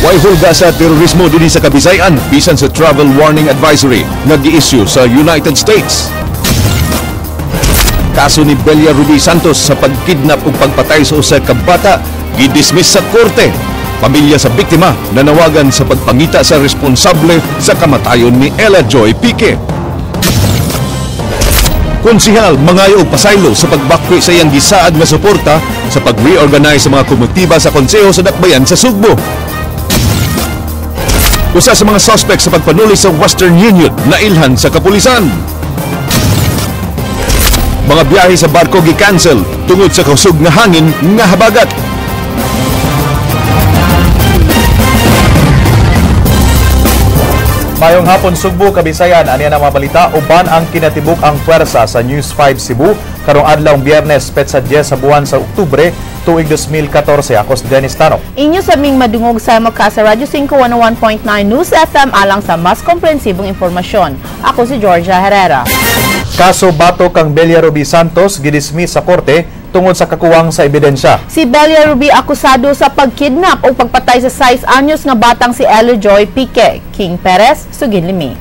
Way hulga sa terorismo dinhi sa Kabisayan bisan sa travel warning advisory nga gi-issue sa United States. Kaso ni Belia Ruby Santos sa pagkidnap ug pagpatay sa usa ka bata gidismiss sa korte. Pamilya sa biktima nanawagan sa pagpangita sa responsable sa kamatayon ni Ella Joy Pique. Konsihal mangayo og pasaylo sa pagbakwi sa iyang gisaad nga suporta sa pag-reorganize sa mga komitiba sa Konseho sa Dakbayan sa Sugbo. Usa sa mga suspect sa pagpanuli sa Western Union nailhan sa kapulisan. Mga biyahe sa barko gi-cancel tungod sa kusog nga hangin nga habagat. Mayong hapon Sugbo, Kabisayan, ani ang mga balita uban ang kinatibuk ang puwersa sa News 5 Cebu karong adlaw Biyernes petsa 10 sa buwan sa Oktubre tuig 2014. Ako si Dennis Tano. Inyo sa ming madungog sa ka sa Radyo 5 101.9 News FM alang sa mas komprehensibong impormasyon. Ako si Georgia Herrera. Kaso bato kang Belia Ruby Santos gidismiss sa korte tungod sa kakuwang sa ebidensya. Si Belia Ruby akusado sa pagkidnap o pagpatay sa 6 anyos nga batang si Ella Joy Pique. King Perez, sugin limi.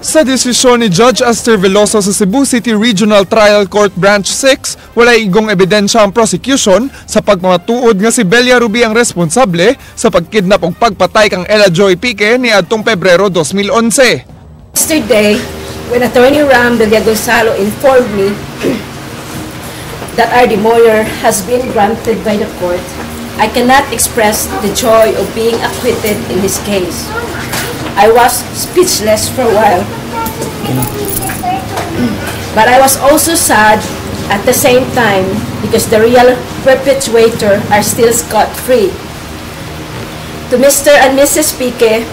Sa desisyon ni Judge Esther Veloso sa Cebu City Regional Trial Court Branch 6, walay igong ebidensya ang prosecution sa pagmamatuod nga si Belia Ruby ang responsable sa pagkidnap ug pagpatay kang Ella Joy Pique niadtong Pebrero 2011. Yesterday, when Attorney Ram Belia Gonzalo informed me that our demurrer has been granted by the court, I cannot express the joy of being acquitted in this case. I was speechless for a while. But I was also sad at the same time because the real perpetrator are still scot-free. To Mr. and Mrs. Pique,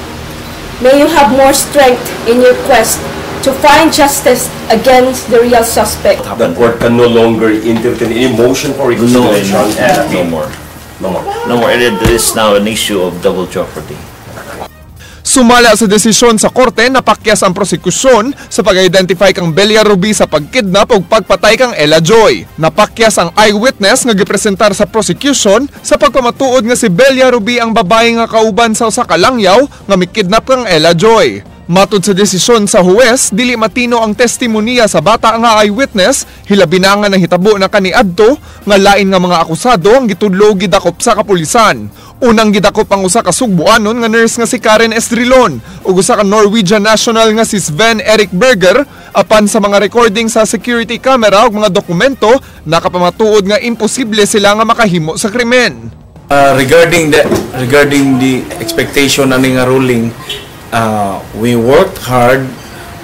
may you have more strength in your quest to find justice against the real suspect. The court can no longer entertain any motion for reconsideration. No, no more. No more. No more. It is now an issue of double jeopardy. Sumala sa desisyon sa korte, napakyas ang prosekusyon sa pag-identify kang Belia Ruby sa pagkidnap o pagpatay kang Ella Joy. Napakyas ang eyewitness nga gipresentar sa prosecution sa pagpamatuod nga si Belia Ruby ang babae nga kauban sa usa ka langyaw nga mikidnap kang Ella Joy. Matud sa desisyon sa huwes, dili matino ang testimonya sa bata nga eyewitness, hilabi na nga nahitabo na kaniadto nga lain nga mga akusado ang gitudlo gidakop sa kapulisan. Unang gidakop ang usa ka Sugbuanon nga nurse nga si Karen Estrilon ug usa ka Norwegian national nga si Sven Erik Berger apan sa mga recording sa security camera ug mga dokumento nakapamatuod nga imposible sila nga makahimo sa krimen. Regarding the expectation ani nga ruling, we worked hard,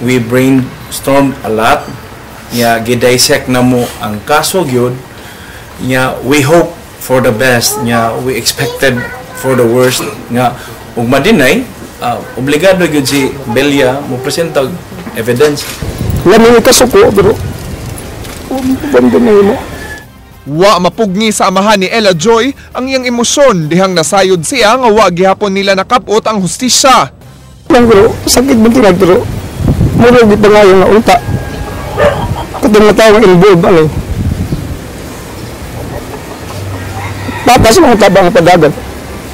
we brainstormed a lot, nya gidissect na mo ang kaso gyud, nya we hope for the best, nya we expected for the worst nga ug ma-deny, obligado gyud si Belia mo presenta og evidence. Lami kasuko pero mo. Wa mapugni sa amahan ni Ella Joy ang iyang emosyon dihang nasayod siya nga wa gihapon nila nakapot ang hustisya. Lang pero sakit man tinag pero murag di pa nga yung unta. Katong nga tao nga involved ano. Papas mga tabang padagan.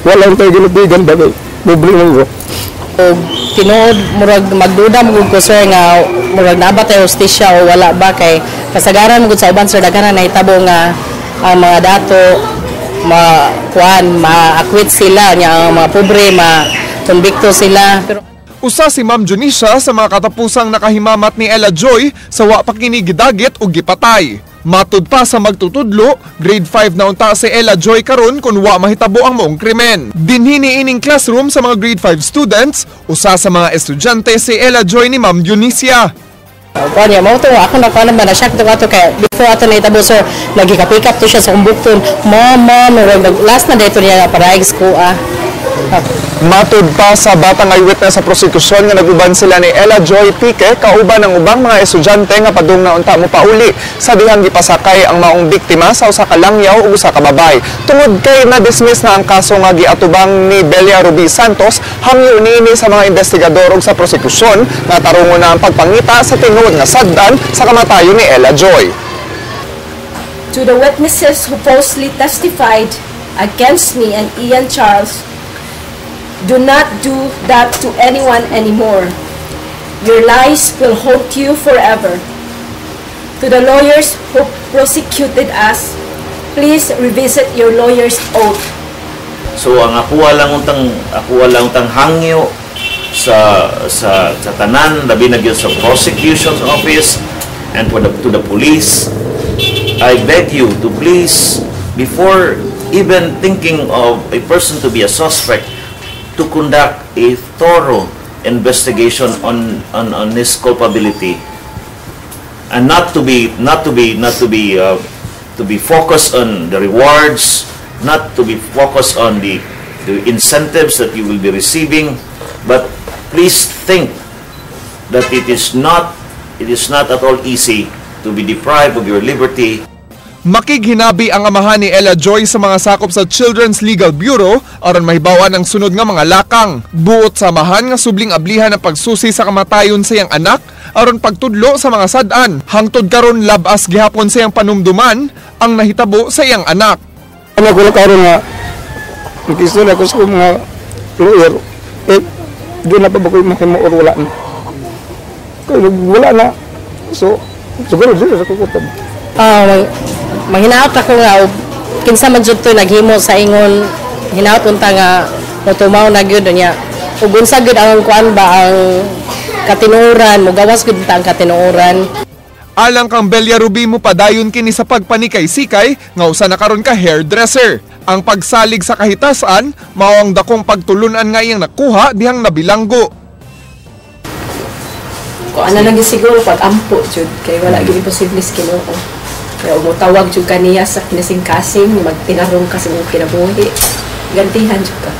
Wala tayo ginubigan bagay. Bubli na ko. Tinuod murag magduda mo ko sir nga murag naa ba tayo hustisya o wala ba kay kasagaran mo sa uban sir daghan na nahitabo nga ang mga dato ma kuan ma-acquit sila nya ang mga pobre ma konbikto sila. Pero usa si Ma'am Junisha sa mga katapusang nakahimamat ni Ella Joy sa wa pa kini gidagit o gipatay. Matud pa sa magtutudlo, grade 5 na unta si Ella Joy karon kun wa mahitabo ang maong krimen. Dinhi niining classroom sa mga grade 5 students, usa sa mga estudyante si Ella Joy ni Ma'am Dionisia. Kanya mo to ako na kuan ba na shock to ato kay before ato nahitabo sir nagika-pick up to siya sa kumbukton. Mom, last na dito niya paraig ko ah. Matud pa sa batang eyewitness sa prosekusyon nga naguban sila ni Ella Joy Pique kauban ang ubang mga estudyante nga padung na unta mo pauli sa dihang gipasakay ang maong biktima sa usa ka langyaw ug usa ka babay. Tungod kay na-dismiss na ang kaso nga giatubang ni Belia Ruby Santos, hangyo niini sa mga investigador ug sa prosekusyon nga tarungon na ang pagpangita sa tinuod nga sagdan sa kamatayon ni Ella Joy. To the witnesses who falsely testified against me and Ian Charles, Do not do that to anyone anymore. Your lies will haunt you forever. To the lawyers who prosecuted us, please revisit your lawyer's oath. So ang ako lang untang hangyo sa tanan, labi na gyud sa prosecution's office and for the to the police, I beg you to please, before even thinking of a person to be a suspect, to conduct a thorough investigation on his culpability and not to be to be focused on the rewards, not to be focused on the incentives that you will be receiving, but please think that it is not at all easy to be deprived of your liberty. Makighinabi ang amahan ni Ella Joy sa mga sakop sa Children's Legal Bureau aron mahibawan ang sunod nga mga lakang. Buot sa amahan nga subling ablihan ang pagsusi sa kamatayon sa iyang anak aron pagtudlo sa mga sad-an. Hangtod karon, labas gihapon sa iyang panumduman ang nahitabo sa iyang anak. Ano ko lang karon nga makistorya ko sa akong mga lawyer, eh doon na pa ba ko mahimo or wala na. Kaya wala na. So, siguro dito sa kukutan. Ah, manghinaot ako nga og kinsa man jud to naghimo sa ingon, hinaot unta nga motumaw na gyud niya. Ug unsa gyud ang kuan ba, ang katinuoran, mogawas gyud ta ang katinuoran. Alang kang Belia Ruby, mo padayon kini sa pagpanikay-sikay nga usa na karon ka hairdresser. Ang pagsalig sa kahitasan mao ang dakong pagtulunan nga iyang nakuha dihang nabilanggo. Kung ano lang siguro pag-ampo jud kay wala gyud imposible sa Ginoo. Kaya umutawag jud kaniya sa kinasing-kasing, magtinarong ka sa imong kinabuhi. Gantihan jud ka.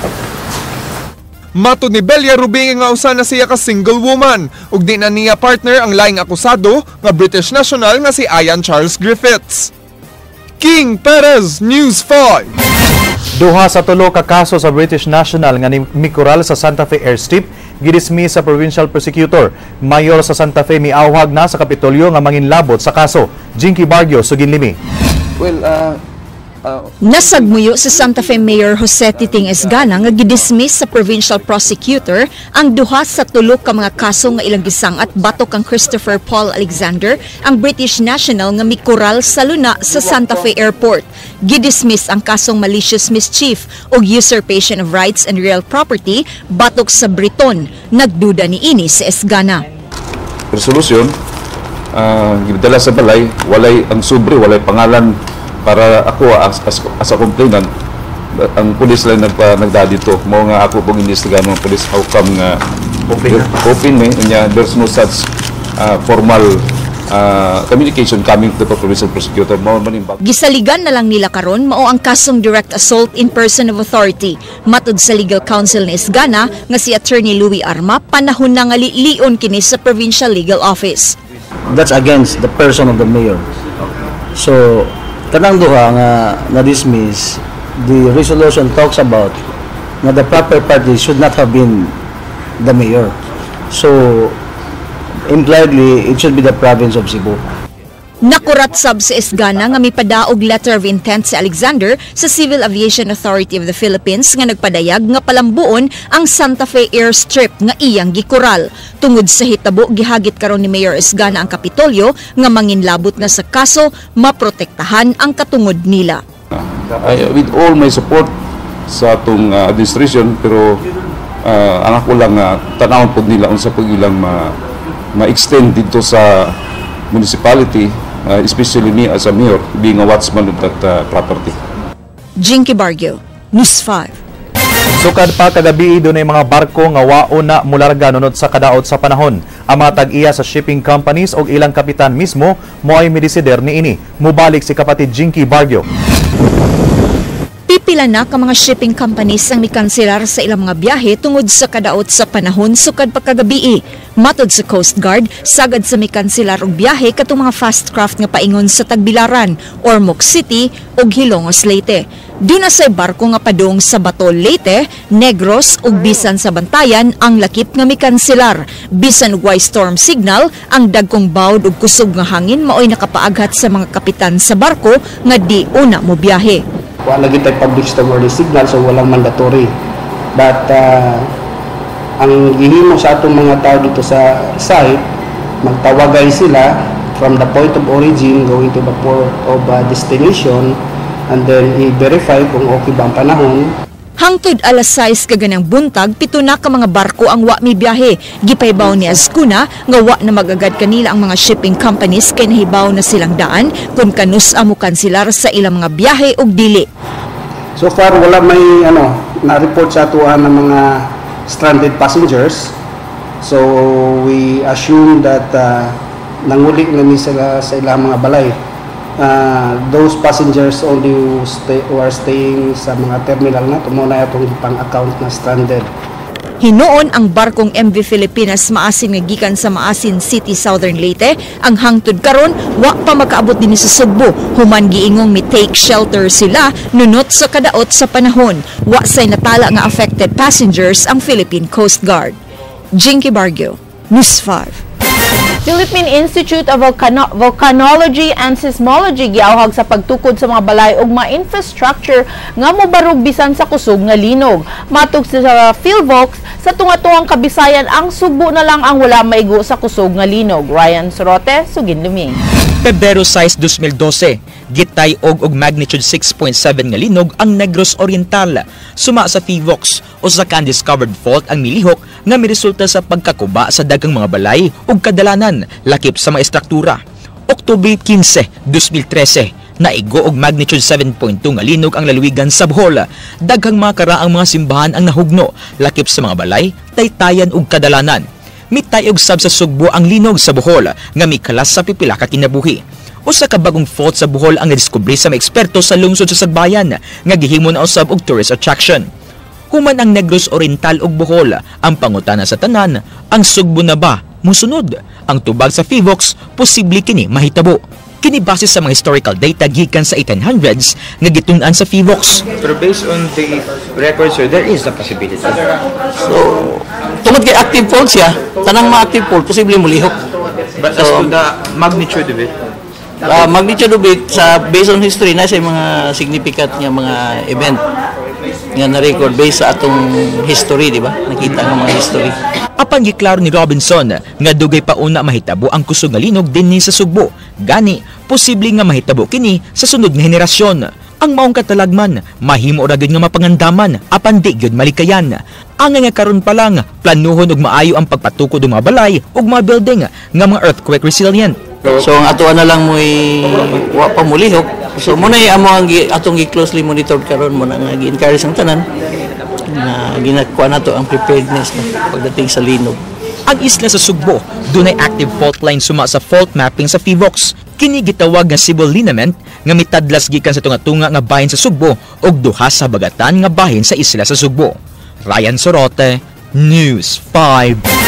Matod ni Belia Ruby nga usa na siya ka single woman ug di na niya partner ang laing akusado nga British national nga si Ian Charles Griffiths. King Perez, News 5. Duha sa tulo ka kaso sa British national nga ni mikural sa Santa Fe Airstrip gidismiss sa provincial prosecutor. Mayor sa Santa Fe miawhag na sa Kapitolyo nga manginlabot sa kaso. Jinky Barrio, Suginlimi. Well, Nasagmuyo sa Santa Fe Mayor Jose Titing Esgana nga gidismiss sa provincial prosecutor ang duha sa tulo ka mga kaso nga ilang gisang-at batok kang Christopher Paul Alexander, ang British national nga mikural sa luna sa Santa Fe Airport. Gidismiss ang kasong malicious mischief ug usurpation of rights and real property batok sa Briton. Nagduda ni ini si Esgana. Resolution gidala sa balay, walay ang sobre, walay pangalan para ako as a complainant. Ang pulis lang nagda dito mo nga ako pong investigahan ng pulis, how come nga open open eh nya there's no such formal communication coming to the provincial prosecutor mao man yung Gisaligan na lang nila karon mao ang kasong direct assault in person of authority. Matud sa legal counsel ni Esgana nga si Attorney Louis Arma, panahon na nga lilion kini sa provincial legal office. That's against the person of the mayor. So, kanang duha nga na-dismiss, the resolution talks about nga the proper party should not have been the mayor. So, impliedly, it should be the province of Cebu. Nakurat sab si Esgana nga mipadaog letter of intent si Alexander sa Civil Aviation Authority of the Philippines nga nagpadayag nga palambuon ang Santa Fe Airstrip nga iyang gikural. Tungod sa hitabo, gihagit karon ni Mayor Esgana ang Kapitolyo nga manginlabot na sa kaso, maprotektahan ang katungod nila. With all my support sa atong administration, pero ang ako lang tanawon pod nila unsa pag ilang ma-extend dito sa municipality, especially me as a mayor being a watchman of that property. Jinky Barrio, News 5. Sukad pa kagabi, dunay mga barko nga wao na mularga nunot sa kadaot sa panahon. Ang mga tag-iya sa shipping companies og ilang kapitan mismo moay midesider niini. Mubalik si kapatid Jinky Barrio. Pipila na ka mga shipping companies ang mikanselar sa ilang mga biyahe tungod sa kadaot sa panahon sukad pa kagabi. Matod sa Coast Guard, sagad sa mikanselar og biyahe katong mga fast craft nga paingon sa Tagbilaran, Ormoc City ug Hilongos, Leyte. Duna say barko nga padung sa Bato, Leyte, Negros ug bisan sa Bantayan ang lakip nga mikanselar. Bisan og way storm signal, ang dagkong bawd ug kusog nga hangin maoy nakapaaghat sa mga kapitan sa barko nga di una mo biyahe. Wala lagi tayo public storm early signal, so walang mandatory. But ang gihimo sa atong mga tao dito sa site, magtawagay sila from the point of origin going to the port of destination and then i-verify kung okay ba ang panahon. Hangtod alas 6 kaganang buntag, 7 na ka mga barko ang wa mibiyahe. Gipahibaw ni Azcuna nga wa na magagad kanila ang mga shipping companies kay nahibaw na silang daan kung kanus-a mo kanselar sa ilang mga biyahe ug dili. So far wala may na-report sa atuan ng mga stranded passengers. So we assume that nanguli na ni sila sa ilang mga balay. Those passengers only who are staying sa mga terminal na mao na atong pang-account na stranded. Hinuon ang barkong MV Filipinas Maasin nga gikan sa Maasin City, Southern Leyte ang hangtod karon wa pa makaabot dinhi sa Sugbo human giingong mi take shelter sila nunot sa kadaot sa panahon. Wa say natala nga affected passengers ang Philippine Coast Guard. Jinky Bargio, News 5. Philippine Institute of Volcanology and Seismology giawhag sa pagtukod sa mga balay ug mga infrastructure nga mobarog bisan sa kusog nga linog. Matug sa PhilVolx, sa tunga-tungang Kabisayan ang Sugbo na lang ang wala maigo sa kusog nga linog. Ryan Sorote, Sugin Luming. Pebrero 6, 2012, gitay-og og magnitude 6.7 nga linog ang Negros Oriental. Suma sa PHIVOLCS, usa ka undiscovered fault ang milihok nga miresulta sa pagkakuba sa daghang mga balay ug kadalanan lakip sa mga estruktura. Oktubre 15, 2013, naigo og magnitude 7.2 nga linog ang lalawigan sa Bohol. Daghang mga karaang mga simbahan ang nahugno lakip sa mga balay, taytayan ug kadalanan. Mitayog sab sa Sugbo ang linog sa Bohol nga mikalas sa pipila ka kinabuhi. Usa ka bagong fault sa Bohol ang nadiskubre sa mga eksperto sa lungsod sa Sagbayan nga gihimo na usab og tourist attraction. Human ang Negros Oriental ug Bohol, ang pangutana sa tanan, ang Sugbo na ba musunod? Ang tubag sa PHIVOLCS, posible kini mahitabo. Kini base sa mga historical data gikan sa 1800s nga gitun-an sa PHIVOLCS. Pero based on the records, sir, there is a possibility. So, tungod kay active fault siya, tanang mga active fault, posible mulihok. But as to the magnitude of it? Magnitude of it, sa based on history, na sa mga significant nga mga event nga na-record based sa atong history, di ba? Nakita ng mga history. Apan giklaro ni Robinson nga dugay pa una mahitabo ang kusog nga linog dinhi sa Sugbo. Gani, posible nga mahitabo kini sa sunod nga henerasyon. Ang maong katalagman, mahimo ra gyud nga mapangandaman apan di gyud malikayan. Ang nga karon pa lang, planuhon og maayo ang pagpatukod og mga balay ug mga building nga mga earthquake resilient. So ang atuan na lang mo'y wa pa mulihok. So muna amo ang atong gi-closely monitored karon mo na nga gi-encourage ang tanan na ginakuha nato ang preparedness no, pagdating sa linog. Ang isla sa Sugbo, dunay active fault line suma sa fault mapping sa PHIVOLCS. Kini gitawag nga Sibol Lineament nga mitadlas gikan sa tunga-tunga nga bahin sa Sugbo ug duha sa bagatan nga bahin sa isla sa Sugbo. Ryan Sorote, News 5.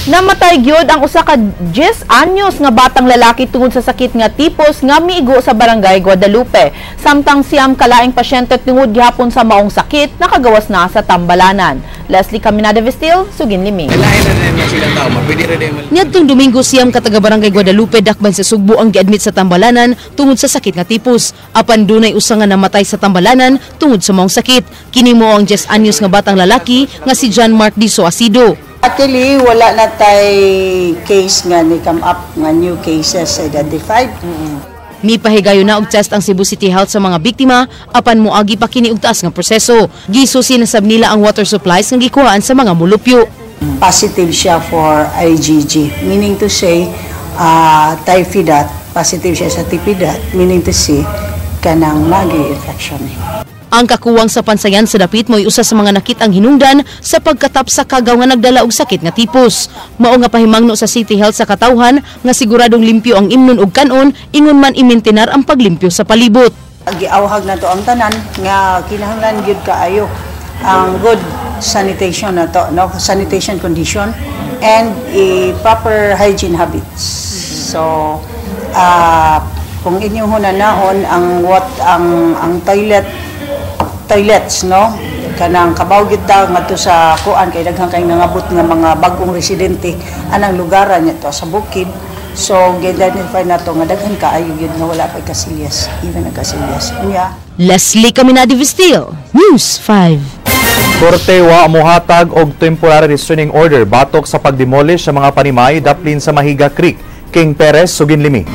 Namatay gyud ang usa ka 10 anyos nga batang lalaki tungod sa sakit nga tipos nga miigo sa barangay Guadalupe. Samtang 9 kalaing pasyente tungod gihapon sa maong sakit nakagawas na sa tambalanan. Leslie Caminada Vestil, Sugin Liming. Niadtong Domingo, 9 ka taga barangay Guadalupe dakban sa Sugbo ang giadmit sa tambalanan tungod sa sakit nga tipos. Apan dunay usa nga namatay sa tambalanan tungod sa maong sakit. Kini mo ang 10 anyos nga batang lalaki nga si John Mark Di Soacido. Actually, wala na tay case nga ni come up nga new cases identified. Mipahigayon na og test ang Cebu City Health sa mga biktima apan moagi pa kini og taas nga proseso. Gisusi na sab nila ang water supplies nga gikuhaan sa mga mulupyo. Positive siya for IgG, meaning to say typhidat, positive siya sa typhidat, meaning to say kanang nagi infection. Ang kakuwang sa pansayan sa dapit mo'y usa sa mga nakitang hinungdan sa pagkatap sa kagaw nga nagdala og sakit nga tipos. Mao nga pahimangno sa City Health sa katawhan nga siguradong limpyo ang imnon ug kanon, ingon man imintinar ang paglimpyo sa palibot. Giawhag na to ang tanan nga kinahanglan gyud kaayo ang good sanitation na to, no? Sanitation condition and a proper hygiene habits. So, kung inyong hunanaon ang what ang toilets, no, kanang kabaw gyud ta ngadto sa kuan kay daghan kay nangabot nga mga bag-ong residente anang lugaran niya to sa bukid. So gi-identify nato nga daghan kaayo gyud nga wala pay kasilyas, even ang kasilyas. Unya. Leslie Caminada Vestil, News 5. Korte wa mohatag og temporary restraining order batok sa pagdemolish sa mga panimay daplin sa Mahiga Creek. King Perez, Suginlimi.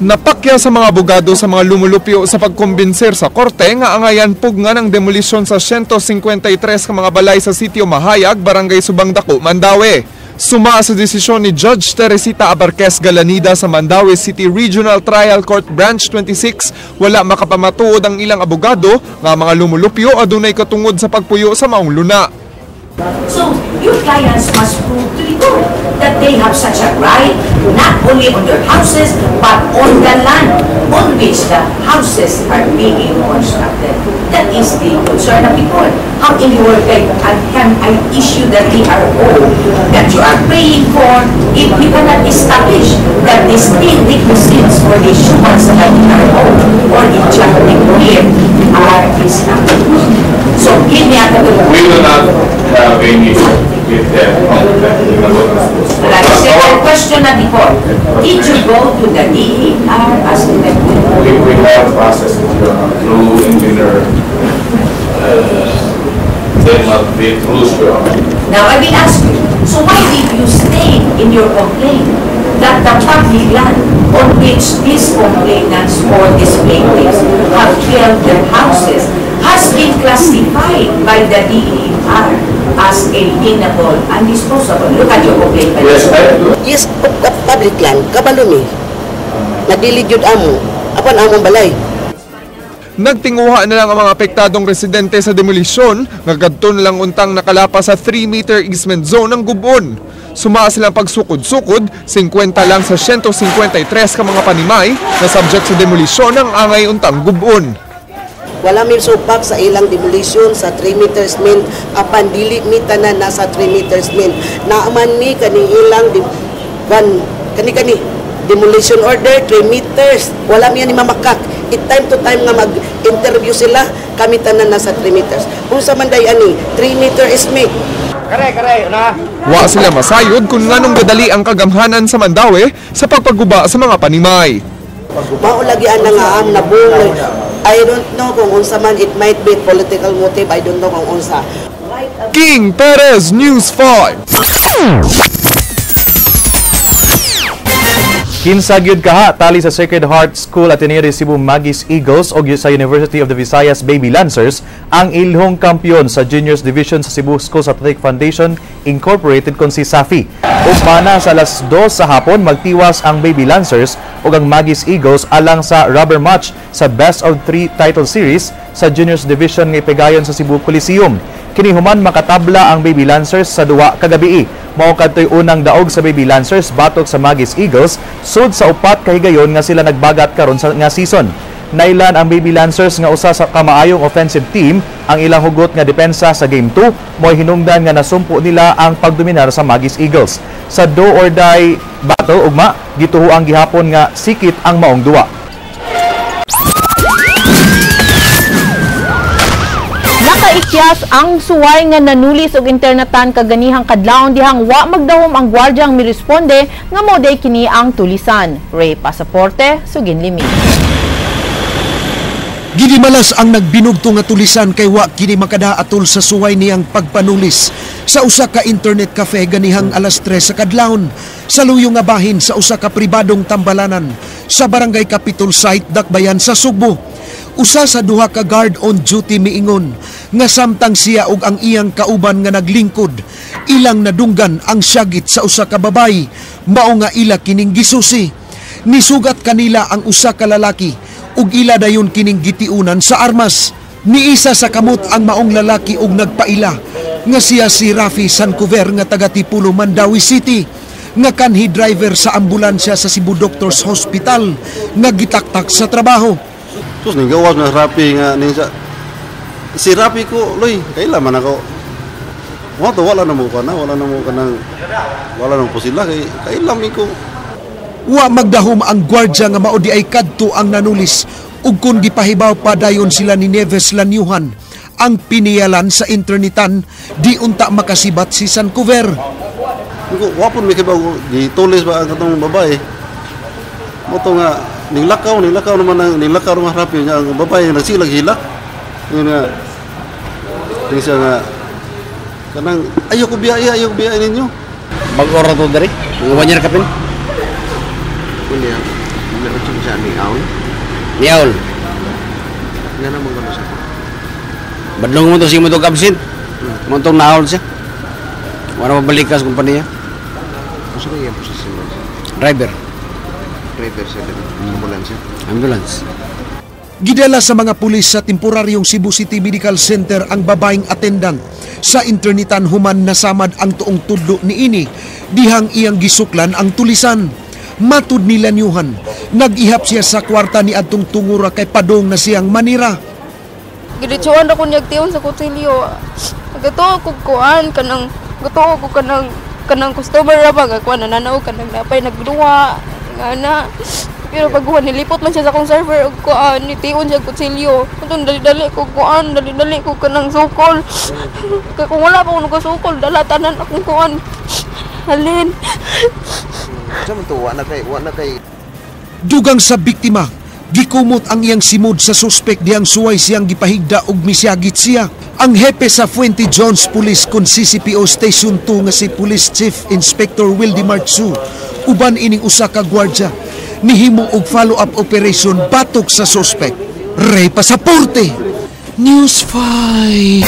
Napakya sa mga abogado sa mga lumulupyo sa pagkumbinser sa korte nga angayan pugngan ang demolisyon sa 153 ka mga balay sa sitio Mahayag, Barangay Subang Dako, Mandaue. Suma sa desisyon ni Judge Teresita Abarquez Galanida sa Mandaue City Regional Trial Court Branch 26, wala makapamatuod ang ilang abogado nga mga lumulupyo adunay katungod sa pagpuyo sa maong luna. So, your clients must prove to the court that they have such a right, not only on their houses, but on the land on which the houses are being constructed. That is the concern of the court. How in the world can I issue the TRO that you are praying for if you cannot establish that the still requisites for the issuance of the TRO or injunctive relief are established? So, give me a We will not have any with them. Right. Second question na the court. Did you go to the DER as detective? We have processed it, Your Honor, through engineer, they must be through, Your Honor. Now, I will ask you, so why did you state in your complaint that the public land on which these complainants or these plaintiffs have built their houses has been classified by the DER as alienable and disposable? Look at your complaint. Yes, I do. Yes, public land, kabalo mi. Nadili jud amo, apan among balay. Nagtinguha na lang ang mga apektadong residente sa demolisyon nga kadto na lang untang nakalapa sa 3-meter easement zone ng Gubon. Sumaa silang pagsukod-sukod, 50 lang sa 153 ka mga panimay na subject sa demolisyon ang angay untang Gubon. Wala mi supak sa ilang demolition sa 3 meters min, apan dili mi tanan nasa 3 meters min. Naaman mi kani ilang kani kani demolition order 3 meters. Wala mi ani mamakak. It time to time nga mag-interview sila, kami tanan nasa 3 meters. Unsa man day ani 3 meter is me. Kare, kare, na. Wa sila masayod kung nganong gadali ang kagamhanan sa Mandaue sa pagpaguba sa mga panimay. Mao lagi ang nga am nabungol. I don't know kung unsa man, it might be political motive, I don't know kung unsa. King Perez, News 5. Kinsa gyud kaha tali sa Sacred Heart School Ateneo de Cebu Magis Eagles og sa University of the Visayas Baby Lancers ang ilhong kampiyon sa Juniors Division sa Cebu Schools Athletic Foundation Incorporated kon si SAFI. Ugma na sa alas 2 sa hapon magtiwas ang Baby Lancers ug ang Magis Eagles alang sa rubber match sa Best of 3 title series sa Juniors Division nga ipigayon sa Cebu Coliseum. Kini human makatabla ang Baby Lancers sa duwa kagabii. Mao kadtoy unang daog sa Baby Lancers batok sa Magis Eagles sud sa upat kahigayon nga sila nagbagat karon sa nga season. Nailan ang Baby Lancers nga usa sa kamaayong offensive team ang ilang hugot nga depensa sa Game 2 mo'y hinungdan nga nasumpo nila ang pagdominar sa Magis Eagles. Sa do or die battle ugma gituhuang gihapon nga sikit ang maong duwa. Nakaikyas ang suway nga nanulis og internetan kaganihang kadlawon dihang wa magdahom ang gwardyang miresponde nga mao day kini ang tulisan. Ray Pasaporte, Suginlimi. Gidimalas ang nagbinugto nga tulisan kay wa kini makadaatol sa suway niyang pagpanulis sa usa ka internet cafe ganihang alas 3 sa kadlawon sa luyo nga bahin sa usa ka pribadong tambalanan sa Barangay Capitol Site, Dakbayan sa Sugbo. Usa sa duha ka guard on duty miingon nga samtang siya og ang iyang kauban nga naglingkod ilang nadunggan ang syagit sa usa ka babay mao nga ila kining gisusi. Nisugat kanila ang usa ka lalaki ug ila dayon kining gitiunan sa armas. Niisa sa kamot ang maong lalaki og nagpaila nga siya si Rafi Sancover nga taga Tipulo, Mandaue City nga kanhi driver sa ambulansya sa Cebu Doctors Hospital nga gitaktak sa trabaho. Sus, ninggawas na Rafi nga ninsa. Si Rafi ko, loy, kaila man ako. Wato, wala na mo ka na, wala na mo ka nang, wala na mo po sila, kay, kaila mi ko. Wa magdahom ang gwardya nga mao di ay kadto ang nanulis ug kun gipahibaw pa dayon sila ni Neves Lanyuhan ang piniyalan sa internetan di unta makasibat si Sancover. Wapon mi kibaw gitulis ba ang katong babae. Moto nga ninglakaw naman ang ninglakaw naman Rafi nga ang babae nagsilag hilak. Yun nga. Kini siya nga kanang ayoko biyahe, ayoko biyahe ninyo. Bag-ora to diri, mga 1 year kapin. Kunya, meron siya ni Aul. Ni Aul. Nga naman gano siya. Badlong mo to siya mo to absent. Mo tong naol siya. Wala mabalik ka sa kumpanya. Gusto ko iyang posisyon man siya. Driver. Driver siya diri. Ambulansya. Ambulance. Gidala sa mga pulis sa temporaryong Cebu City Medical Center ang babaeng attendant. Sa internetan human nasamad ang tuong tudlo niini, dihang iyang gisuklan ang tulisan. Matud nila niyuhan, nag-ihap siya sa kwarta ni adtong tungura kay padong na siyang manira. Giditsuan ra ko niyag tiyon sa kutsilyo. Gatuo ko kuan kanang gatuo ko kanang customer ra ba kuan nananaw kanang napay nagduwa ngana. Pero pag kuan nilipot man siya sa akong server og kuan nitiun siya kutsilyo. Atong dali-dali ko kuan, dali-dali ko kanang sukol. Kay kung wala pa ko nagasukol, dala tanan akong kuan. Halin. Sa man to wa na kay Dugang sa biktima, gikumot ang iyang simod sa suspek diyang suway siyang gipahigda og misyagit siya. Ang hepe sa Fuente Jones Police kun CCPO Station 2 nga si Police Chief Inspector Wildy Martsu uban ining usa ka gwardya nihimo og follow-up operation batok sa suspek. Ray Pasaporte, News 5.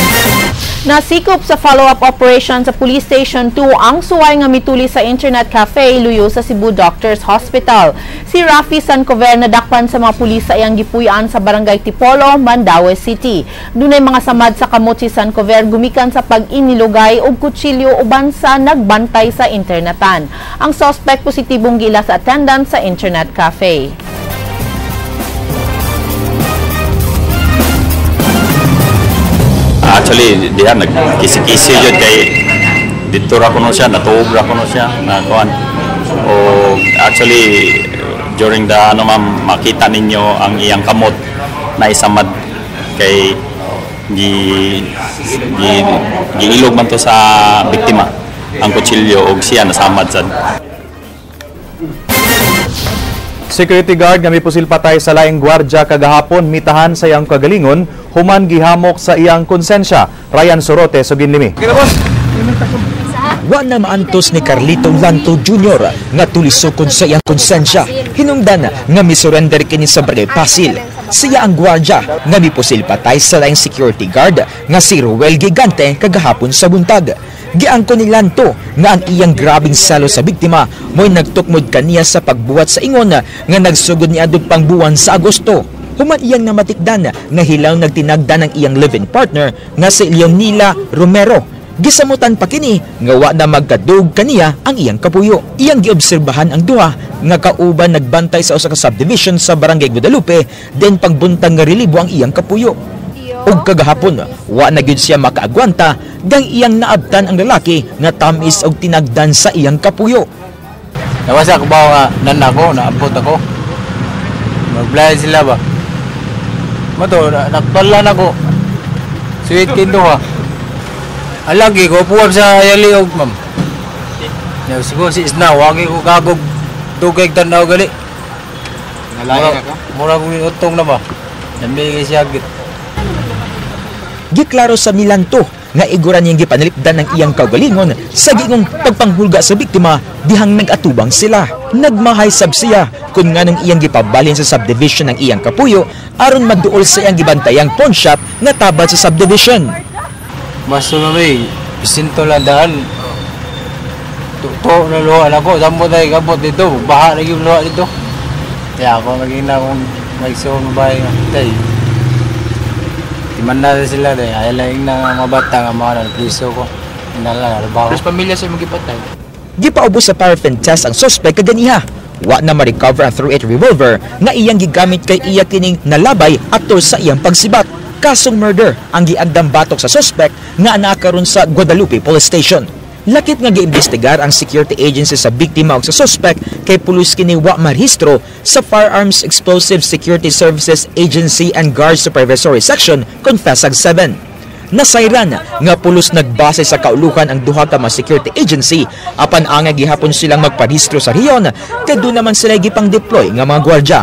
Nasikop sa follow-up operation sa Police Station 2 ang suway nga mituli sa Internet Cafe luyo sa Cebu Doctors Hospital. Si Rafi Sancover nadakpan sa mga pulis sa iyang gipuy-an sa Barangay Tipolo, Mandaue City. Dunay mga samad sa kamot si Sancover gumikan sa pag-inilugay og kutsilyo uban sa nagbantay sa internetan. Ang suspect positibong giila sa attendant sa Internet Cafe. Actually, diha nagkisi-kisi yun kay dito ra kuno siya, natuog ra kuno siya, nakuan. O actually during the ano ma'am, makita ninyo ang iyang kamot na isamad kay giilog man to sa biktima ang kutsilyo og siya nasamad sad. Security guard nga mipusil patay sa laing gwardya kagahapon mitahan sa iyang kagalingon human gihamok sa iyang konsensya. Ryan Sorote suginlimi. Wa na maantos ni Carlito Lanto Jr. nga tulisokon sa iyang konsensya. Hinungdan nga misurrender kini sa Barangay Pasil. Siya ang gwardya nga mipusil patay sa laing security guard nga si Ruel Gigante kagahapon sa buntag. Giangko ni Lanto nga ang iyang grabing salo sa biktima mo'y nagtukmod kaniya sa pagbuhat sa ingon nga nagsugod ni adto pang buwan sa Agosto. Human iyang namatikdan nga hilaw nagtinagdan ang iyang live-in partner nga si Leonila Romero. Gisamutan pa kini nga wa na magkadug kaniya ang iyang kapuyo. Iyang giobserbahan ang duha nga kauban nagbantay sa usa ka subdivision sa Barangay Guadalupe den pagbuntag nga relibo ang iyang kapuyo. Ug kagahapon wa na gyud siya makaagwanta gang iyang naabtan ang lalaki nga tamis og tinagdan sa iyang kapuyo. Nawasa ko ba nga nan ako, naabot ako. Magblay sila ba? Mato nakpalan ako. Sweet kinduha. Alagi ko puwag sa yaliog, ma'am. Ya siguro si isna wagi ko kagog dugay tan-aw gali. Nalain ka? Mura ko utong na ba? Nambigay siya git. Giklaro sa Milanto nga iguran niyang gipanalipdan ng iyang kaugalingon sa giingong pagpanghulga sa biktima dihang nag-atubang sila. Nagmahay sab siya kung nganong iyang gipabalhin sa subdivision ng iyang kapuyo aron magduol sa iyang gibantayang pawn shop nga tabad sa subdivision. Mas sumami, bisinto lang daan. Tuto na luha na ko, sambo tayo kabot dito, baha na yung luha dito. Kaya ako maging na akong magsuon bahay nga. Tay, timanda na sila day, ay lang na mga bata nga mga priso ko. Inala, trabaho. Pero pamilya sa imong gipatay. Gipaubos sa paraffin test ang suspect kaganiha. Wa na ma-recover ang 3.8 revolver nga iyang gigamit kay iya kining nalabay atol sa iyang pagsibat. Kasong murder ang giandam batok sa suspect nga naa karon sa Guadalupe Police Station. Lakit nga giimbestigar ang security agency sa biktima ug sa suspect kay pulis kini wa marehistro sa Firearms Explosive Security Services Agency and Guard Supervisory Section Confesag 7. Nasayran nga pulos nagbase sa kauluhan ang duha ka mga security agency apan angay gihapon silang magparehistro sa rehiyon kay doon naman sila gipang-deploy nga mga gwardya.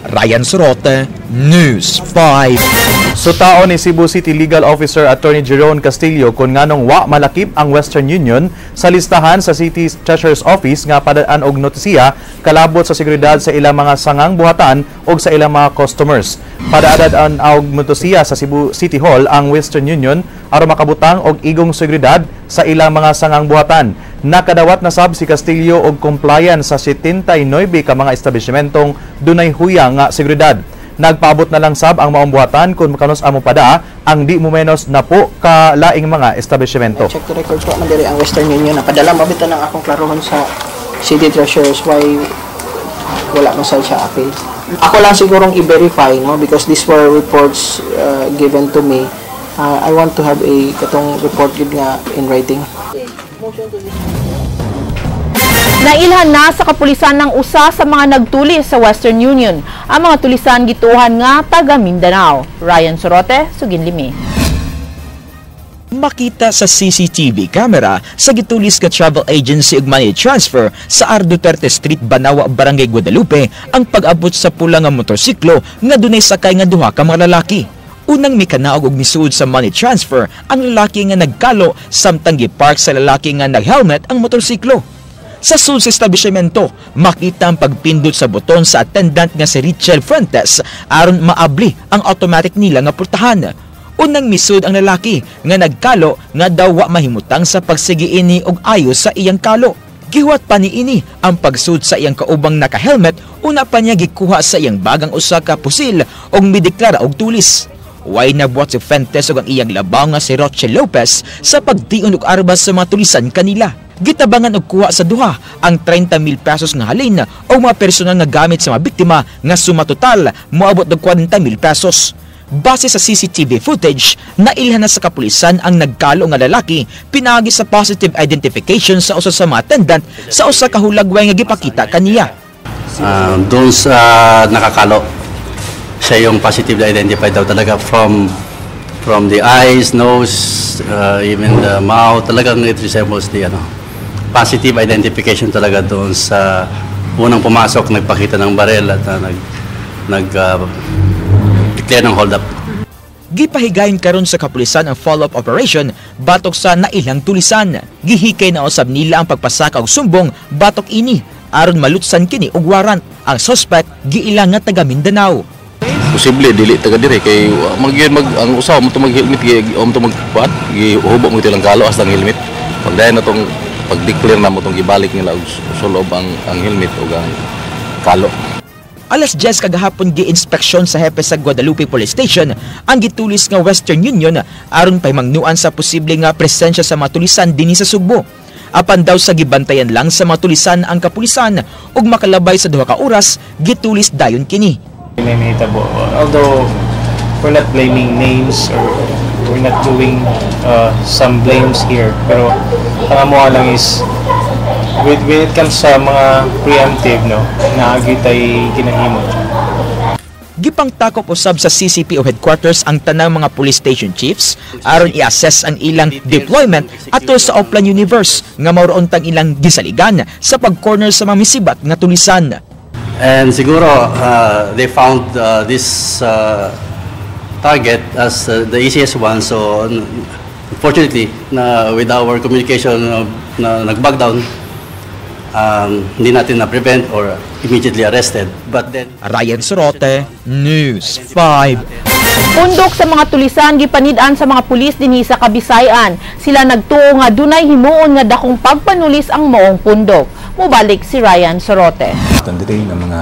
Ryan Sorote, News 5. Sutaon ni Cebu City Legal Officer Attorney Jerome Castillo kung nganong wa malakip ang Western Union sa listahan sa City Treasurer's Office nga padaan og notisiya kalabot sa seguridad sa ilang mga sangang buhatan og sa ilang mga customers. Padaadad og notisiya sa Cebu City Hall ang Western Union aron makabutang og igong seguridad sa ilang mga sangang buhatan. Nakadawat na sab si Castillo og compliance sa 79 ka mga establishmentong dunay huya nga seguridad. Nagpaabot na lang sab ang maong buhatan kung kanus-a mopada ang di mo menos 10 ka laing mga establishmento. Check the records wa man diri ang Western Union. Napadala mabita ng akong klarohon sa City Treasurers why wala man sa siya appeal. Ako lang sigurong i-verify, no, because these were reports given to me. I want to have a katong report gid nga in writing. Nailhan na sa kapulisan ng usa sa mga nagtulis sa Western Union. Ang mga tulisan gituohan nga taga Mindanao. Ryan Sorote, Suginlimi. Makita sa CCTV camera sa gitulis ka travel agency ug money transfer sa R. Duterte Street, Banawa, Barangay Guadalupe ang pag-abot sa pula nga motorsiklo nga dunay sakay nga duha ka mga lalaki. Unang mikanaog og misuod sa money transfer ang lalaki nga nagkalo samtang gipark sa lalaki nga nag-helmet ang motorsiklo. Sa sud sa establishmento, makita ang pagpindot sa buton sa attendant nga si Richel Fuentes aron maabli ang automatic nila nga pultahan. Unang misud ang lalaki nga nagkalo nga daw wa mahimutang sa pagsigi ini og ayos sa iyang kalo. Gihuwat pa niini ang pagsud sa iyang kaubang naka-helmet, una pa niya gikuha sa iyang bagang usa ka pusil og mideklara og tulis. Way nabuhat si Fuentes ug ang iyang labaw nga si Roche Lopez sa pagtion og armas sa mga tulisan kanila. Gitabangan og kuha sa duha ang 30,000 pesos nga halin o mga personal nga gamit sa mga biktima nga suma total moabot og 40,000 pesos. Base sa CCTV footage, nailhan na sa kapulisan ang nagkalo nga lalaki pinaagi sa positive identification sa usa sa mga attendant sa usa ka hulagway nga gipakita kaniya. Doon sa nakakalo, siya yung positive identified daw talaga from the eyes, nose, even the mouth. Talagang it resembles the positive identification talaga doon sa unang pumasok, nagpakita ng barel at nag nag declare ng hold up. Gipahigayon karon sa kapulisan ang follow-up operation batok sa nailang tulisan. Gihikay na usab nila ang pagpasaka og sumbong batok ini aron malutsan kini og warrant. Ang suspect giila nga taga Mindanao. Posible dili taga dire kay mag mag ang usaw mo to mag-helmet gi mo to magkuan gihubo mo ilang kalo hasta ang helmet. Pagdayon na tong pag-declare na mo tong gibalik nila og sulob ang helmet ug ang kalo. Alas 10 kagahapon gi-inspeksyon sa hepe sa Guadalupe Police Station ang gitulis nga Western Union aron pahimangnuan sa posible nga presensya sa mga tulisan dinhi sa Sugbo. Apan daw sa gibantayan lang sa mga tulisan ang kapulisan ug makalabay sa 2 ka oras gitulis dayon kini. May mahitabo. Although we're not blaming names or we're not doing some blames here, pero ang amo lang is when it comes sa mga preemptive, no, naagi tay ginahimo. Gipangtakop usab sa CCPO headquarters ang tanang mga police station chiefs aron i-assess ang ilang deployment atol sa Oplan Universe nga mauroon tang ilang gisaligan sa pag-corner sa mga misibat nga tulisan. And siguro they found this target as the easiest one, so unfortunately na with our communication na nag-back down, hindi natin na-prevent or immediately arrested. But then Ryan Sorote, News 5. Pundok sa mga tulisan gipanid-an sa mga pulis dinhi sa Kabisayan. Sila nagtuo nga dunay himuon nga dakong pagpanulis ang maong pundok. Mubalik si Ryan Sorote. Diri ng mga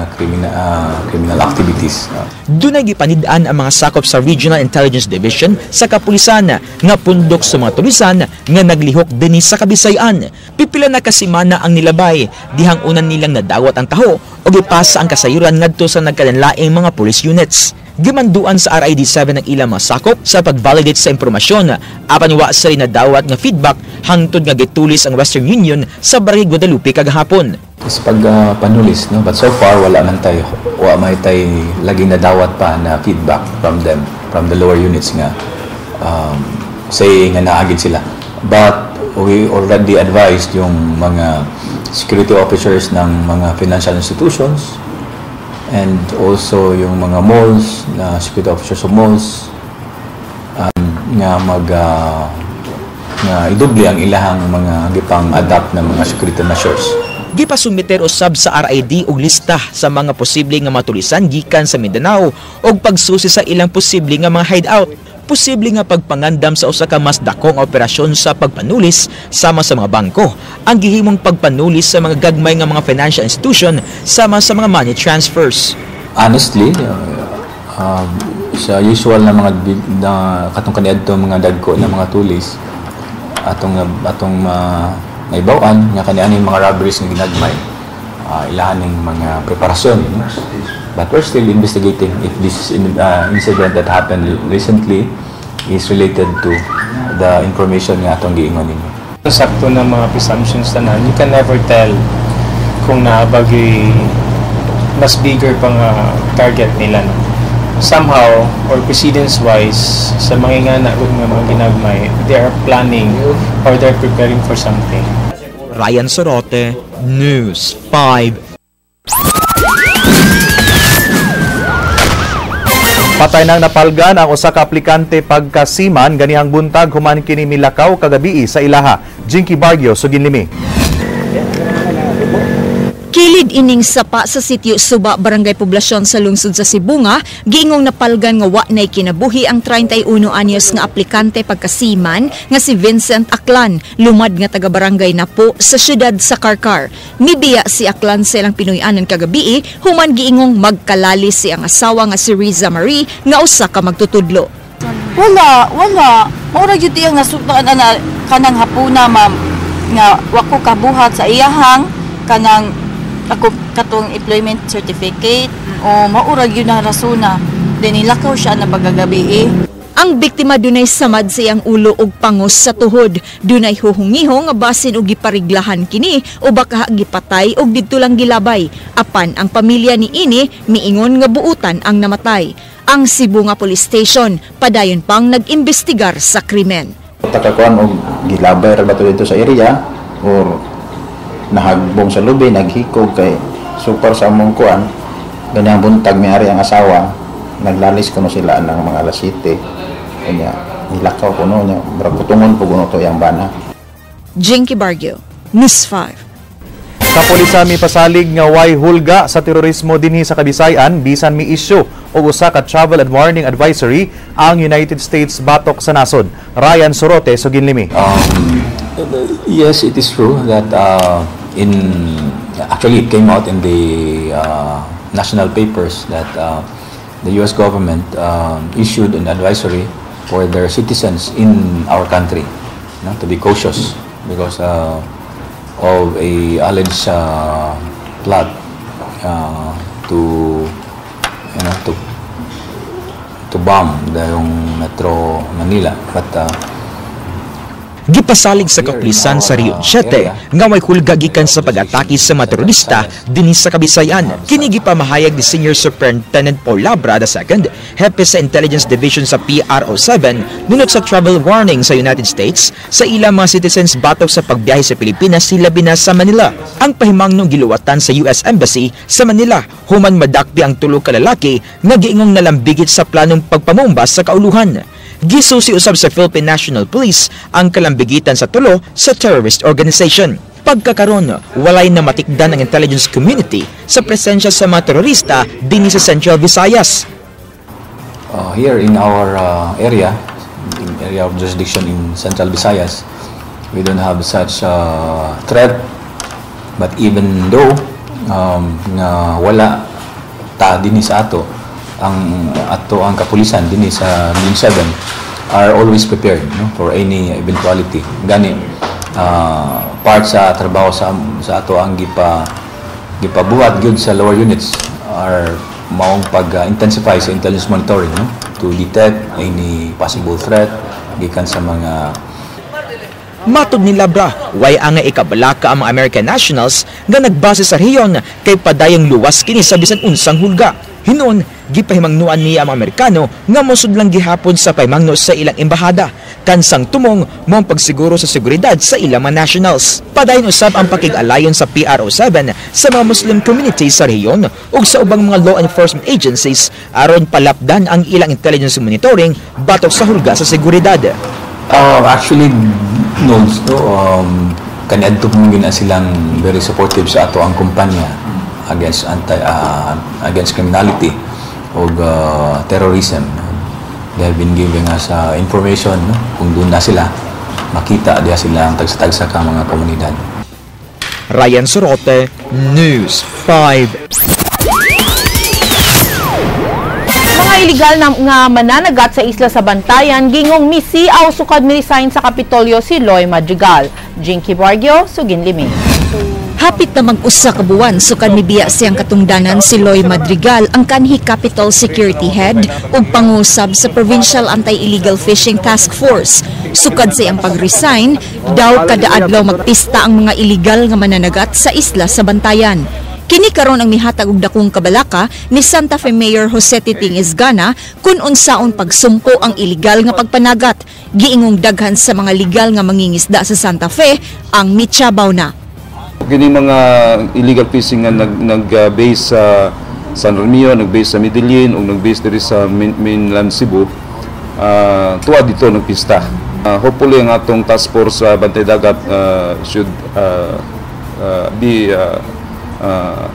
criminal activities. Dunay gipanid-an ang mga sakop sa Regional Intelligence Division sa kapulisan nga pundok sa mga tulisan nga naglihok dinhi sa Kabisayan. Pipila na kasimana ang nilabay dihang unan nilang nadawat ang taho o gipasa ang kasayuran ngadto sa nagkalanlaing mga police units. Gimanduan sa RID 7 ang ilang mga sakop sa pag-validate sa impormasyon apan wa sa nadawat nga feedback hangtod nga gitulis ang Western Union sa Barangay Guadalupe kagahapon. Sa pagpanulis, no? But so far wala man tayo, wa may tay lagi nadawat pa na feedback from them, from the lower units nga saying nga naagid sila. But we already advised yung mga security officers ng mga financial institutions and also yung mga malls, na security officers of malls. Nga mag nga idoble ang ilahang mga gipang-adapt na mga security measures. Gipasumiter usab sa RID og lista sa mga posible nga matulisan gikan sa Mindanao og pagsusi sa ilang posible nga mga hideout. Posible nga pagpangandam sa usa ka mas dakong operasyon sa pagpanulis sama sa mga bangko ang gihimong pagpanulis sa mga gagmay nga mga financial institution sama sa mga money transfers. Honestly, sa usual na mga na katong kaniadto mga dagko na mga tulis atong atong naibaw-an nga kanianing mga robberies nga ginagmay, ilahan ning mga preparasyon, no? But we're still investigating if this incident that happened recently is related to the information nga atong giingon ninyo. Sakto na mga presumptions tanan, you can never tell kung naabagi mas bigger pang target nila, no? Somehow, or precedence-wise, sa mga ingana nga mga ginagmay, they are planning or they're preparing for something. Ryan Sorote, News 5. Patay nang napalgan ang usa ka aplikante pagkasiman ganihang buntag human kini milakaw kagabii sa ilaha. Jinky Barrio, Suginlimi. Kilid ining sapa sa sitio Suba, Barangay Poblasyon sa lungsod sa Sibunga, giingong napalgan nga wa nay kinabuhi ang 31 anyos nga aplikante pagkasiman nga si Vincent Aklan, lumad nga taga barangay Napo sa syudad sa Karkar. Mibiya si Aklan sa ilang Pinoy-anan kagabii, human giingong magkalali si ang asawa nga si Riza Marie nga usa ka magtutudlo. Wala, wala. Mura gyud iyang nasugdan ana kanang hapuna, ma'am, nga wa ko kabuhat sa iyahang kanang ako katong employment certificate o maurag yun ang rasuna. Then nilakaw siya na pagkagabi eh. Ang biktima dunay samad sa iyang ulo ug pangos sa tuhod. Dunay huhungihong nga basin og gipariglahan kini o baka gipatay og didto lang gilabay. Apan ang pamilya ni ini miingon nga buutan ang namatay. Ang Sibunga Police Station padayon pang nag-imbestigar sa krimen. Takakuan og gilabay ra ba to dito sa area or nahagbong sa lubi, naghikog kay super sa among kuan. Ganyang buntag may-ari ang asawa, naglalis kuno sila ng mga alas 7. Kanya nilakaw kuno niya, murag putungon po kuno to iyang bana. Jinky Barrio, News 5. Kapolisan mi pasalig nga way hulga sa terorismo dinhi sa Kabisayan bisan mi issue og usa ka travel and warning advisory ang United States batok sa nasod. Ryan Sorote, Suginlimi. Yes, it is true that actually it came out in the national papers that the US government issued an advisory for their citizens in our country, no, to be cautious because of a alleged plot to you know to bomb the yung Metro Manila, but gipasalig sa kapulisan sa Rio 7 nga may hulga gikan sa pag-atake sa mga terorista dinhi sa Kabisayan. Kini gipamahayag ni Senior Superintendent Paul Labra II, hepe sa Intelligence Division sa PRO7, nunot sa travel warning sa United States sa ilang mga citizens batok sa pagbiyahe sa Pilipinas hilabi na sa Manila. Ang pahimangno giluwatan sa US Embassy sa Manila human madakpi ang tulo ka lalaki nga giingong nalambigit sa planong pagpamomba sa kauluhan. Gisusi usab sa Philippine National Police ang kalambigitan sa tulo sa terrorist organization. Pagkakaron, walay na matikdan ang intelligence community sa presensya sa mga terorista dinhi sa Central Visayas. Here in our area, in area of jurisdiction in Central Visayas, we don't have such threat. But even though nga wala ta dinhi sa ato, ang ato ang kapulisan dinhi sa Region 7 are always prepared, no, for any eventuality. Gani part sa trabaho sa ato ang gipabuhat gyud sa lower units are maong pag-intensify sa intelligence monitoring, no, to detect any possible threat gikan sa mga Matod ni Labra, way nga ikabalaka ang mga American nationals nga nagbase sa rehiyon kay padayong luwas kini sa bisan unsang hulga. Hinon, gipahimangnuan niya ang mga Amerikano nga mosudlang gihapon sa pahimangno sa ilang embahada. Kansang tumong mo ang pagsiguro sa seguridad sa ilang mga nationals. Padayon usab ang pakig-alayon sa PRO7 sa mga Muslim communities sa rehiyon ug sa ubang mga law enforcement agencies aron palapdan ang ilang intelligence monitoring batok sa hulga sa seguridad. Actually, no, no, kaniadto po na silang very supportive sa ato ang kumpanya against against criminality o terrorism. They have been giving us information, no? Kung doon na sila makita diya sila ang tagsa-tagsa ka mga komunidad. Ryan Sorote, News 5. Mga iligal na nga mananagat sa isla sa Bantayan, gingong misiaw sukad mi-resign sa Kapitolyo si Loy Madrigal. Jinky Bargio, Sugin Limi. Hapit na mag-usa ka buwan sukad mibiya siyang katungdanan si Loy Madrigal, ang kanhi Capitol Security Head ug pangusab sa Provincial Anti-Illegal Fishing Task Force. Sukad sa iyang pag-resign, daw kada adlaw magpista ang mga iligal nga mananagat sa isla sa Bantayan. Kini karon ang mihatag og dakong kabalaka ni Santa Fe Mayor Jose Titing Esgana kung unsaon pagsumpo ang iligal nga pagpanagat. Giingong daghan sa mga legal nga mangingisda sa Santa Fe ang mitsabaw na. Kini mga illegal fishing nga nag-base sa San Romeo, nag-base sa Medellin, o nag-base diri sa mainland Cebu, tuwa dito nagpista. Hopefully ang atong task force sa Bantay Dagat should be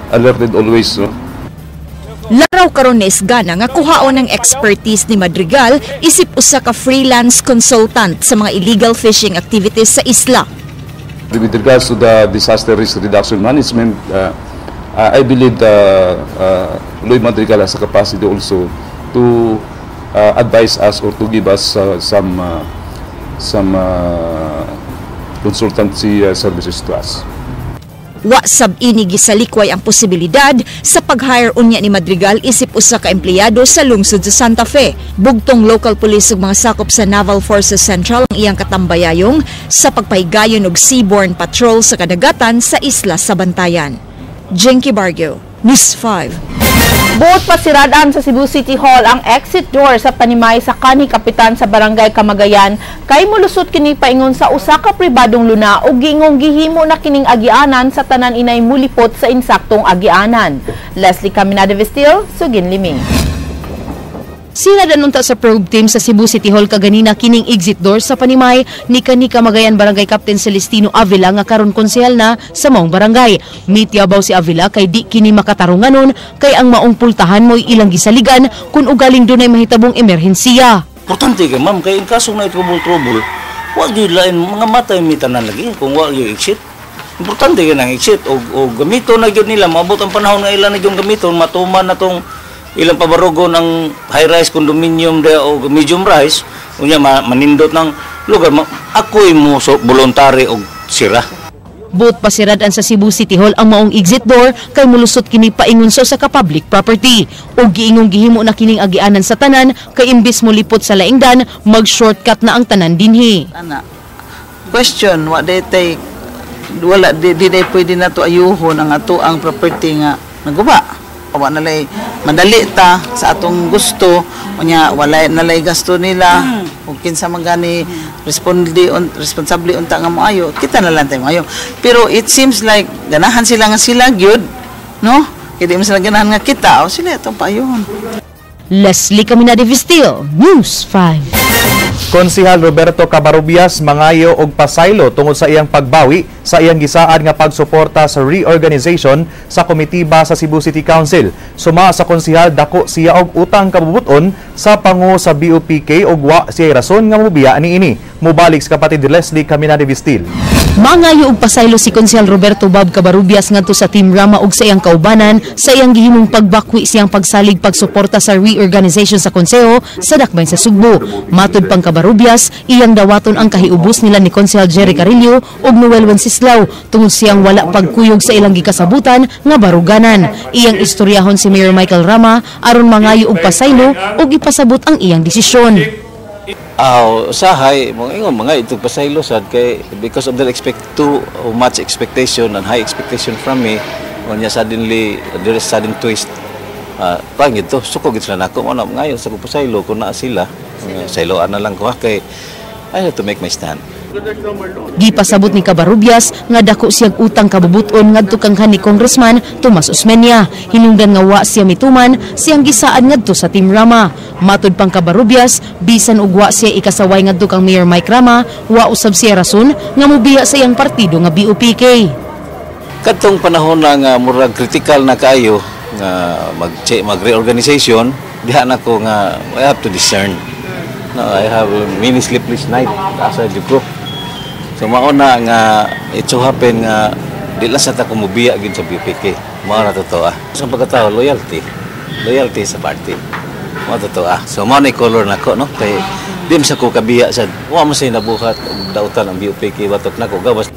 alerted always. No? Laraw karon ni Esgana nga kuhaon ang expertise ni Madrigal isip usa ka freelance consultant sa mga illegal fishing activities sa isla. With regards to the disaster risk reduction management, I believe Lloyd Madrigal has a capacity also to advise us or to give us some consultancy services to us. Wa sab ini gisalikway ang posibilidad sa pag-hire unya ni Madrigal isip usa ka empleyado sa lungsod sa Santa Fe. Bugtong local police ug mga sakop sa Naval Forces Central ang iyang katambayayong sa pagpahigayon og seaborne patrol sa kadagatan sa isla sa Bantayan. Jinky Bargio, News 5. Buot pasiradan sa Cebu City Hall ang exit door sa panimay sa kanhi kapitan sa Barangay Kamagayan kay molusot kini paingon sa usa ka pribadong luna ug gingong gihimo na kining agianan sa tanan inay mulipot sa insaktong agianan. Leslie Caminada Vestil, Sugin Liming. Sinadan unta sa probe team sa Cebu City Hall kaganina kining exit door sa panimay ni kani Kamagayan Barangay Captain Celestino Avila nga karon konsehal na sa maong barangay. Mitiabaw si Avila kay di kini makatarunganon kay ang maong pultahan mo'y ilang gisaligan kung ugaling dunay mahitabong emerhensiya. Importante kay ma'am kay in kaso na trouble-trouble, wa gyud lain mga matay mi tanan lagi kung wa gyud exit. Importante kay nang exit og gamito na gyud nila maabot ang panahon nga ila na gyud gamiton matuman na tong ilang pabarugo ng high-rise condominium de o medium rise, unya manindot ng lugar, ako'y mo so, voluntary og sira. Buot pasiradan sa Cebu City Hall ang maong exit door kay mulusot kini paingon sa ka public property. Og giingong gihimo na kining agianan sa tanan kay imbis molipot sa laingdan, mag-shortcut na ang tanan dinhi. Ana, question, wa day tay wala di day pwede na to ayuhon ang ato ang property nga naguba. Wa nalay madali ta sa atong gusto, unya walay nalay gasto nila ug kinsa man gani responsable unta nga moayo, kita na lang tay moayo. Pero it seems like ganahan sila nga sila gyud, no? Kay di man sila ganahan nga kita, o sila atong paayuhon. Leslie Caminada Vestil, News 5. Konsihal Roberto Cabarubias mangayo og pasaylo tungod sa iyang pagbawi sa iyang gisaad nga pagsuporta sa reorganization sa komitiba sa Cebu City Council. Suma sa konsihal, dako siya og utang kabubuton sa pangu sa BOPK og wa siya rason nga mobiya niini. Mobalik sa kapatid Leslie Caminada Vestil. Mangayo og pasaylo si Konsehal Roberto Bob Cabarubias ngadto sa Team Rama ug sa iyang kaubanan sa iyang gihimong pagbakwi siyang pagsalig pagsuporta sa reorganization sa konseho sa dakbayan sa Sugbo. Matud pang Cabarubias, iyang dawaton ang kahiubos nila ni Konsehal Jerry Carillo ug Noel Wenceslao tungod siyang wala pagkuyog sa ilang gikasabutan nga baruganan. Iyang istoryahon si Mayor Michael Rama aron mangayo og pasaylo ug ipasabot ang iyang desisyon. Aw, usahay mo ingon mga ito pasaylo sad kay because of their expect too much expectation and high expectation from me, unya suddenly there is sudden twist. Pangit to, suko gid sila nako mo na ngayon sa ko pasaylo kung naa sila. Sayloan na lang ko ha, kay I have to make my stand. Gipasabot ni Cabarrubias nga dako siyang utang kabubuton ngadto kang ni Congressman Tomas Osmeña. Hinungdan nga wa siya mituman siyang gisaad ngadto sa Team Rama. Matud pang Cabarrubias, bisan og wa siya ikasaway ngadto kang Mayor Mike Rama, wa usab siya rason nga mobiya sa iyang partido nga BOPK. Kadtong panahon na nga murag critical na kaayo nga mag reorganization diha nako nga I have to discern. No, I have many sleepless night asa jud ko. So mao na nga it so happen nga di lang sa ta ko mobiya gyud sa BPK. Mao na totoo ah. Sa pagkatao, loyalty. Loyalty sa party. Mao totoo ah. So mao na color nako, no, kay di man sa ko kabiya sa wa man say nabuhat og dautan ang BUPK batok nako gawas.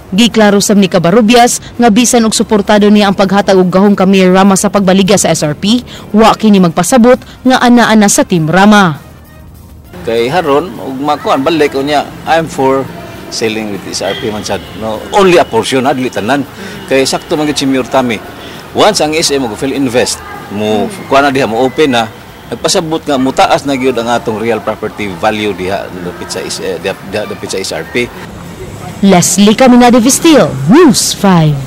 Giklaro sab ni Cabarrubias nga bisan og suportado niya ang paghatag og gahom kang Mayor Rama sa pagbaligya sa SRP, wa kini magpasabot nga ana-ana sa Team Rama. Kay haron og makuan balik unya, I'm for selling with SRP man sad, no, only a portion ha, dili tanan, kay sakto man gid si Mayor Tommy. Once ang SM mo Filinvest mo kuan na diha, mo open na, nagpasabot nga mutaas na gyud ang atong real property value diha dapit sa diha, diha dapit sa SRP. Leslie Caminade Vistil, News 5.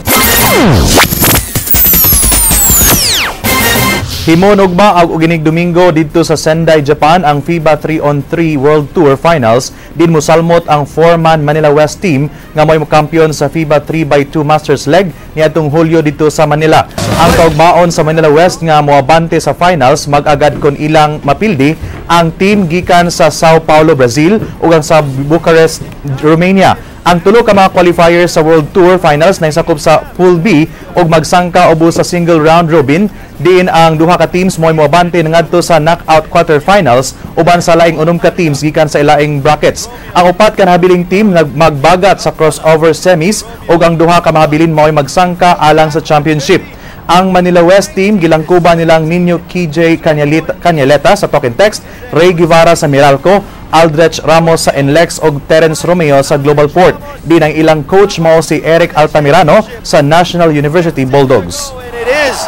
Himon ugma og uginig Domingo didto sa Sendai, Japan ang FIBA 3-on-3 World Tour Finals din mosalmot ang four-man Manila West team nga mo'y mokampiyon sa FIBA 3x2 Masters Leg niadtong Hulyo didto sa Manila. Ang kaugmaon sa Manila West nga moabante sa finals mag-agad kon ilang mapildi ang team gikan sa Sao Paulo, Brazil ug ang sa Bucharest, Romania. Ang tulo ka mga qualifiers sa World Tour Finals na isakop sa Pool B ug magsangka ubos sa single round robin diin ang duha ka teams mo'y moabante ngadto sa knockout quarterfinals uban sa laing 6 ka teams gikan sa ilaing brackets. Ang upat ka nahabiling team magbagat sa crossover semis ug ang duha ka mahabilin mo'y magsangka alang sa championship. Ang Manila West team gilangkuban nilang Nino KJ Canyaleta sa Talk 'N Text, Ray Guevara sa Meralco, Aldrech Ramos sa NLEX ug Terence Romeo sa Global Port. Din ang ilang coach mao si Eric Altamirano sa National University Bulldogs. And it is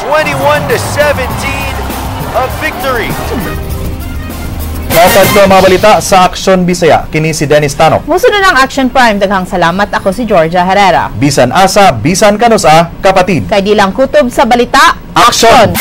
21-17, a victory. Matad ko mga balita sa Aksyon Bisaya. Kini si Dennis Tano. Musunod ang Action Prime. Daghang salamat. Ako si Georgia Herrera. Bisan asa, bisan kanusa, kapatid. Kay di lang kutob sa balita. Action!